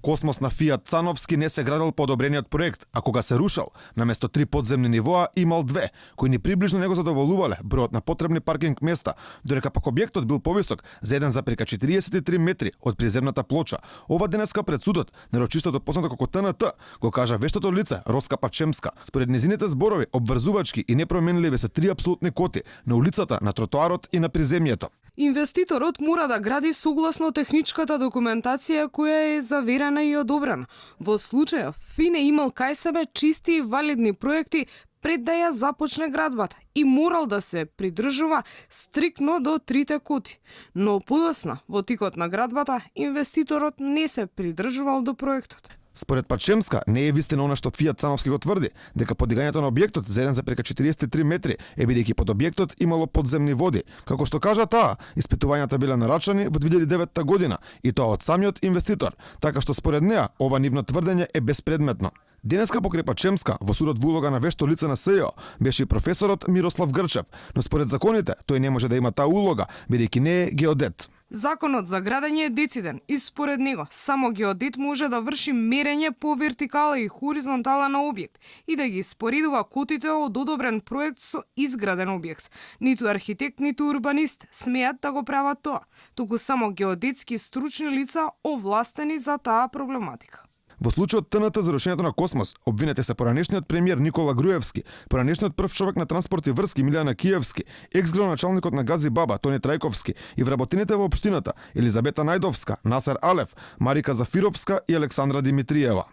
Космос на Фијат Цановски не се градел по одобрениот проект, а кога се рушал, наместо 3 подземни нивоа имал 2, кои ни приближно не го задоволувале бројот на потребни паркинг места, додека пак објектот бил повисок за 1,43 метри од приземната плоча. Ова денеска пред судот, нарочистото познато како ТНТ, го кажа вештото лице Роска Пачемска. Според незините зборови, обврзувачки и непроменливи се 3 апсолутни коти на улицата, на тротоарот и на приземјето. Инвеститорот мора да гради согласно техничката документација која е заверена и одобрена. Во случајов, ФИН е имал кај себе чисти и валидни проекти пред да ја започне градбата и морал да се придржува стриктно до 3 коти. Но подосна, во тикот на градбата, инвеститорот не се придржувал до проектот. Според Пачемска, не е вистина она што Фијат Цановски го тврди, дека подигањето на објектот за 1,43 метри е бидејќи под објектот имало подземни води. Како што кажа таа, испитувањата биле нарачани во 2009 година и тоа од самиот инвеститор, така што според неа ова нивно тврдење е безпредметно. Денеска покрај Пачемска во судот во улога на вешто лице на СЈО беше и професорот Мирослав Грчев, но според законите тој не може да има таа улога, бидејќи не е геодет. Законот за градење е дециден и според него само геодет може да врши мерење по вертикала и хоризонтала на објект и да ги споредува котите од одобрен проект со изграден објект. Ниту архитект, ниту урбанист смеат да го прават тоа, туку само геодетски стручни лица овластени за таа проблематика. Во случајот ТНТ за рушењето на Космос, обвинете се поранешниот премиер Никола Груевски, поранешниот прв човек на транспорт и врски Милјана Киевски, екс-градоначалникот на Гази Баба Тони Трајковски и вработените во општината Елизабета Најдовска, Насер Алев, Марика Зафировска и Александра Димитриева.